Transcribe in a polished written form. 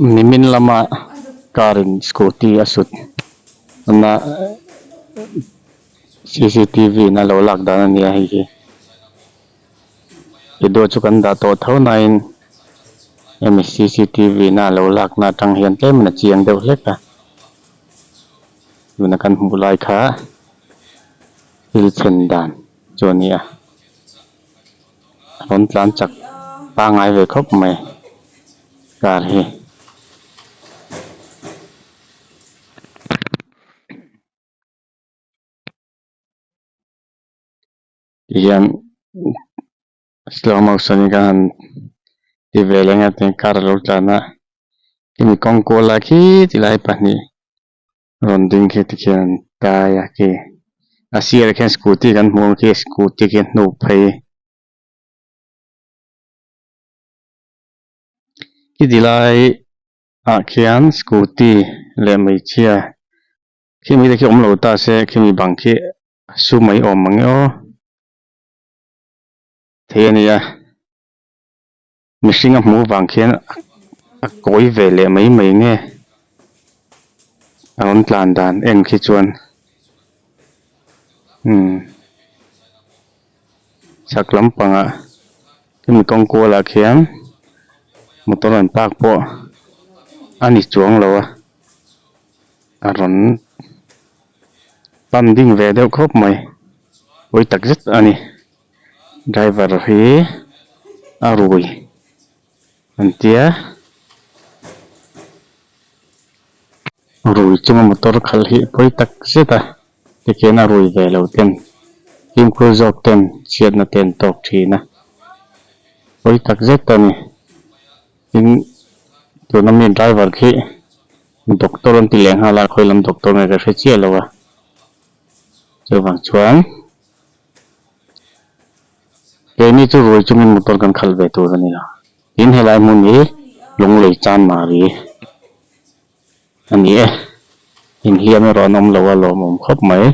Nimin lama car in scooty a sut na cctv in a lo lak dan a ni a hei hi video chu kan dah tawh tho nain hemi cctv in a lo lakna atang hian tlem in a chiang deuh hlek a tuna kan hmuh lai kha thil thlen dan chu a ni a rawn tlan chak pangai ve khawp mai car hi. Tihian slow motion in kan han ti ve leh ang a tiang car a lo tlan a khimi kawng kual lai khi tilai pahnih rawn ding khi tikhian an tai a khi a sirah khian scooty kan hmu ang khi scooty khi a hnuk phei khi tilai ah khian scooty leh hmeichhia khimi te khi awm lo ta se khimi bang khi a su mai awm ang e aw thei a nia mihring a hmuh vang khian a kawi ve leh mai mai nge a rawn tlan dan en khi chuan umm chhak lampangah hemi kawng kualah khian motor an park pawh a ni chuang lo a a rawn pan ding ve deuh khawp mai pawi tak zet a ni. Driver hi a rui an tia rui chunga motor khalh hi pawi tak zet a tikhian a rui ve lo ten fimkhur zawk ten chhiatna te an tawk thin a pawi tak zet a ni tin tuna mi driver khi doctor an ti leh nghal a khawi lam doctor nge ka hre chiah lo a chuvang chuan. Keini chu rui chungin motor kan khalh ve tur a ni lo. Tin helai hmun hi Lunglei Chanmari a ni e. Inhliam erawh an awm lo a lawmawm khawp mai.